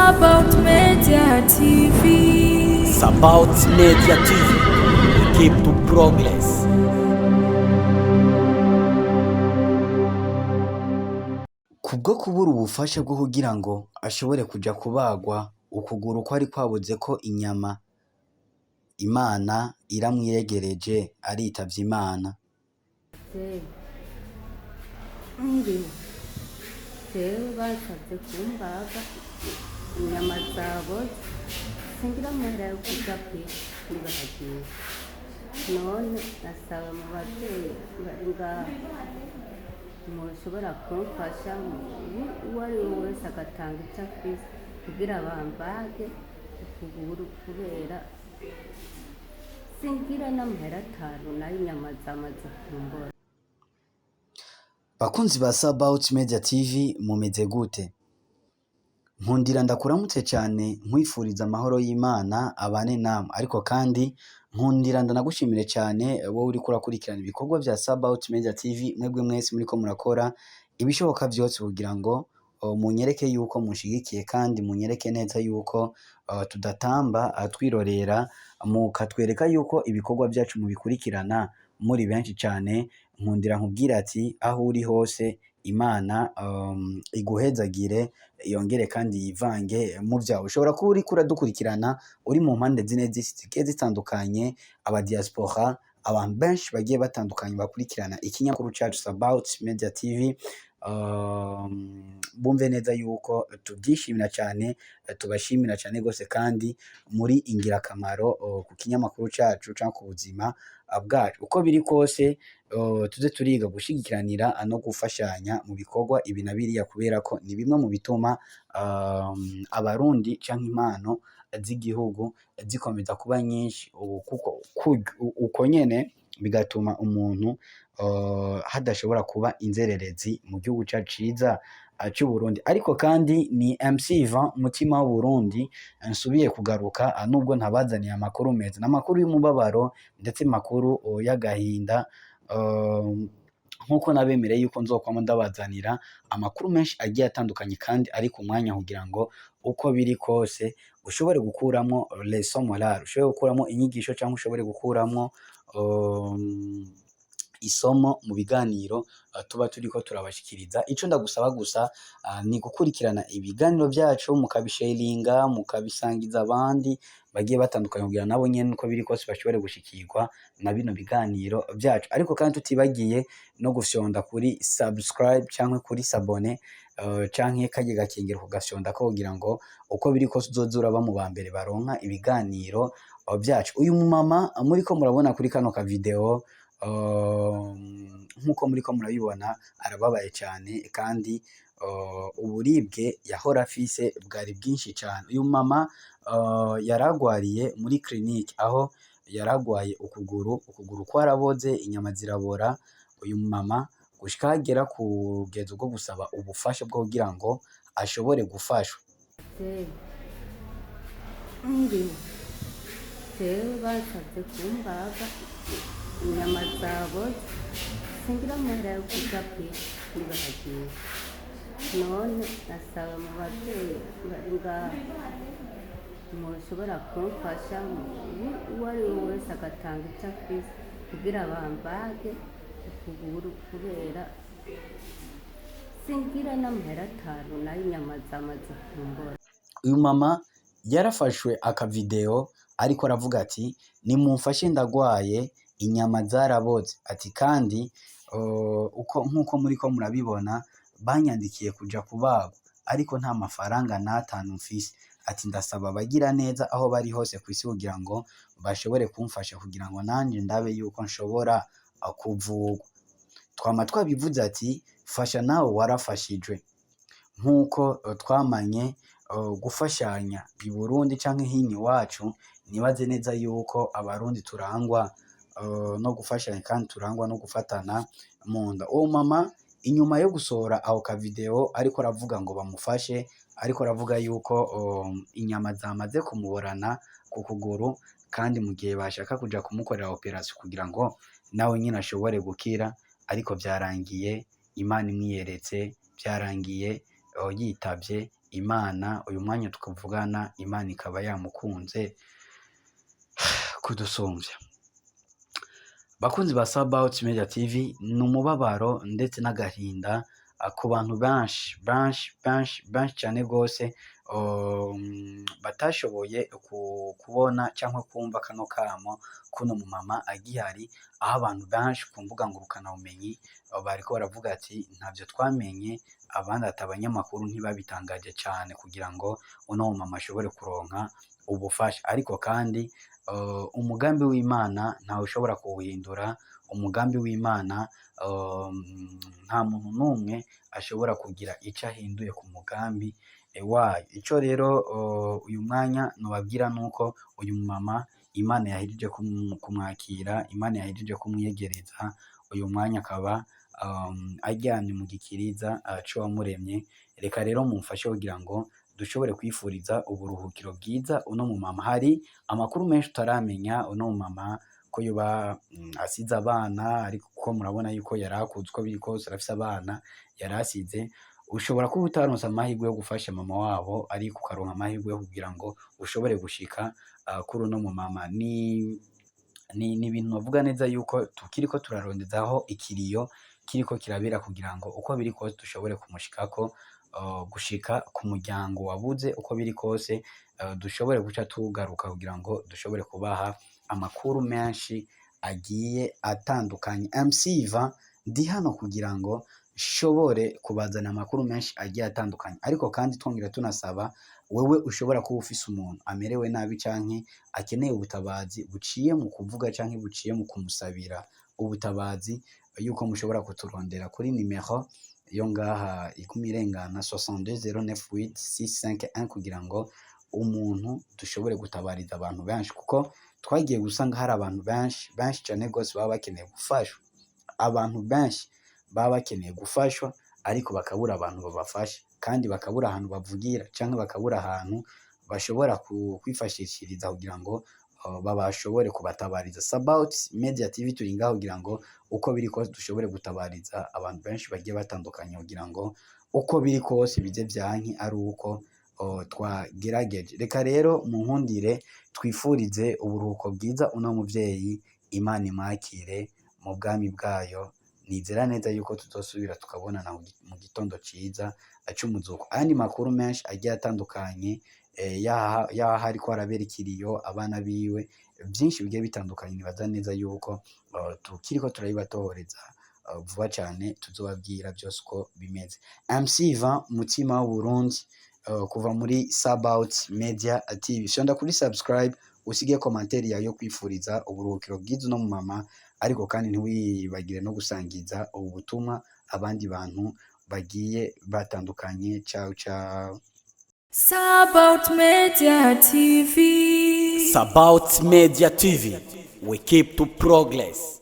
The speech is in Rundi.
About Media TV. About Media TV. We keep to progress. Kubwo kubura ubufasha bwo kugira ngo ashobore kuja kubagwa ukuguru kwari kwabuzeko inyama, Imana iramwiyegereje aritavye Imana. Mwiriwe, jewe bansavye kumbaga inyama zaboze, singira amahera yo kurya pe, nibahagiye. None nasaba mu bavyeyi bari ngaha mwoshobora kumfasha, uwo ari we wese agatanga ico afise kugira bambage ukuguru, kubera singira n'amahera atanu, nayo inyama zamaze kumbora. Bakunzi ba Sabaut Media TV, mumeze gute? Nkundira ndakuramutse cyane, nkwifuriza amahoro y'Imana abane namwe, ariko kandi nkundira ndanagushimire cyane wowe uriko urakurikirana ibikorwa vya Sabaut Media TV. Mwebwe mwese muriko murakora ibishoboka vyose kugira ngo munyereke yuko munshigikiye, kandi munyereke neza yuko tudatamba twirorera, mukatwereka yuko ibikorwa byacu mubikurikirana muri benshi cyane. Nkundira nkubwira ati aho uri hose Imana iguhezagire, yongere kandi yivange mu vyawe. Ushobora kuba uriko uradukurikirana uri mu mpande zine z'isi zigiye zitandukanye, aba diaspora, abantu benshi bagiye batandukanye bakurikirana ikinyamakuru cacu Sabaut Media TV, bumve neza yuko tubyishimira cyane, tubashimira cyane rwose, kandi muri ingirakamaro ku kinyamakuru cacu canke ku buzima bwacu. Uko biri kose, tuze turiga gushigikiranira no gufashanya mu bikorwa ibi na biriya, kubera ko ni bimwe mu bituma abarundi canke impano z'igihugu zikomeza kuba nyinshi, ubu kuko uko nyene bigatuma umuntu hadashobora kuba inzererezi mu gihugu cacu ciza c'Uburundi. Ariko kandi ni MC Ivan Mutima w'Uburundi nsubiye kugaruka, nubwo ntabazaniye amakuru meza, n'amakuru y'umubabaro ndetse makuru y'agahinda, nkuko nabemereye yuko nzokwama ndabazanira amakuru menshi agiye atandukanye kandi ari ku mwanya, kugira ngo uko biri kose ushobore gukuramwo leçon morale, ushobore gukuramwo inyigisho cyangwa ushobore gukuramwo isomo mu biganiro tuba turiko turabashikiriza. Ico ndagusaba gusa ni gukurikirana ibiganiro vyacu, mukabisharinga, mukabisangiza abandi bagiye batandukanye, kugira nabo nyene uko biri kose bashobore gushikirwa na bino biganiro vyacu. Ariko kandi tutibagiye no gufyonda kuri subscribe canke kuri s'abonner, canke karya gakengero kugafyondako, kugira ngo uko biri kose uzoze uraba mu ba mbere baronka ibiganiro vyacu. Uyu mumama muriko murabona kuri kano ka video, nkuko muriko murabibona, arababaye cyane kandi uburibwe yahora afise bwari bwinshi cyane. Uyu mama yaragwariye muri clinique, aho yaragwaye ukuguru, ukuguru kwaraboze, inyama zirabora. Uyu mama gushika hagera ku rugezo rwo gusaba ubufasha bwo kugira ngo ashobore gufashwa. Mwiriwe, jewe bansavye kumbaga inyama zaboze, singira amahera yo kurya pe, nibahagiye. None nasaba mu bavyeyi bari ngaha mwoshobora kumfasha, uwo ari we wese agatanga ico afise kugira bambage ukuguru, kubera singira n'amahera atanu, nayo inyama zamaze kumbora. Uyu mama yarafashwe akavideo ariko aravuga ati: "Nimumfashe, ndagwaye, inyama zaraboze." Ati kandi uko nkuko muriko murabibona banyandikiye kuja kubagwa, ariko nta mafaranga n'atanu mfise. Ati ndasaba abagira neza aho bari hose kw'isi kugira ngo bashobore kumfasha, kugira ngo nanje ndabe yuko nshobora kuvugwa. Twama twabivuze ati fasha nawe warafashijwe, nk'uko twamanye gufashanya i Burundi canke hino iwacu. Nibaze neza yuko abarundi turangwa no gufashanya kandi turangwa no gufatana mu nda. Uwo mama inyuma yo gusohora ako ka video ariko aravuga ngo bamufashe, ariko aravuga yuko inyama zamaze kumuborana ku kuguru, kandi mu gihe bashaka kuja kumukorera operation kugira ngo nawe nyine ashobore gukira, ariko vyarangiye Imana imwiyeretse, vyarangiye yitavye. Imana uyu mwanya tukavugana, Imana ikaba yamukunze kudusumvya. Bakunzi ba Sabaut Media TV, ni umubabaro ndetse n'agahinda ku bantu benshi benshi benshi benshi cyane rwose batashoboye kubona cyangwa kumva kano kamo kuno mumama agihari, aho abantu benshi ku mbuga ngurukanabumenyi bariko baravuga ati ntavyo twamenye, abandi ati abanyamakuru ntibabitangaje cyane kugira ngo uno mumama ashobore kuronka ubufasha. Ariko kandi umugambi w'Imana ntawe ushobora kuwuhindura. Umugambi w'Imana, nta muntu n'umwe ashobora kugira icyo ahinduye ku mugambi wayo. Ico rero uyu mwanya nobabwira nuko uyu mumama Imana yahejeje kumwakira, Imana yahejeje kumwiyegereza. Uyu mwanya akaba aryamye mu gikiriza c'uwamuremye. Reka rero mumfashe kugira ngo dushobore kwifuriza uburuhukiro bwiza uno mumama. Hari amakuru menshi tutaramenya uno mumama, ko yoba asize abana, ariko kuko murabona yuko yari akuze, uko biri kose arafise abana yari asize. Ushobora kuba utaronse amahirwe yo gufasha mama wabo, ariko ukaronka amahirwe yo kugira ngo ushobore gushika kuri uno mumama. Ni ibintu bavuga neza yuko tukiriko turarondezaho ikiriyo kiriko kirabera kugira ngo uko biri kose dushobore kumushikako, gushika ku muryango wabuze. Uko biri kose dushobore guca tugaruka kugira ngo dushobore kubaha amakuru menshi agiye atandukanye. MC Ivan ndi hano kugira ngo nshobore kubazana amakuru menshi agiye atandukanye, ariko kandi twongera tunasaba wewe ushobora kuba ufise umuntu amerewe nabi canke akeneye ubutabazi buciye mu kuvuga canke buciye mu kumusabira ubutabazi, yuko mushobora kuturondera kuri nimero yo ngaha iguma irengana, 62 098 651, kugira ngo umuntu dushobore gutabariza abantu benshi, kuko twagiye gusanga hari abantu benshi benshi cyane rwose baba bakeneye gufashwa, abantu benshi baba bakeneye gufashwa ariko bakabura abantu babafasha, kandi bakabura ahantu bavugira cyangwa bakabura ahantu bashobora kwifashishiriza kugira ngo babashobore kubatabariza. Sabaut Media TV turi ngaho kugira ngo uko biri kose dushobore gutabariza abantu benshi bagiye batandukanye, kugira ngo uko biri kose bize vyanke ari uko twagerageje. Reka rero munkundire twifurize uburuhuko bwiza uno muvyeyi, Imana imwakire mu bwami bwayo. Nizera neza yuko tuzosubira tukabonana mu gitondo ciza c'umuzuko. Ayandi makuru menshi agiye atandukanye, yaha hariko harabera ikiriyo, abana biwe, vyinshi bigiye bitandukanye, nibaza neza yuko tukiriko turabibatohoreza vuba cane tuzobabwira vyose uko bimeze. MC Ivan Mutima w'Uburundi, kuva muri Sabaut Media TV. Fyonda kuri subscribe, usige commentaire yawe yo kwifuriza uburuhukiro bwiza uno mumama, ariko kandi ntiwibagire no gusangiza ubu butumwa abandi bantu bagiye batandukanye. Ciao ciao. Sabaut Media TV. Sabaut Media TV. We keep to progress.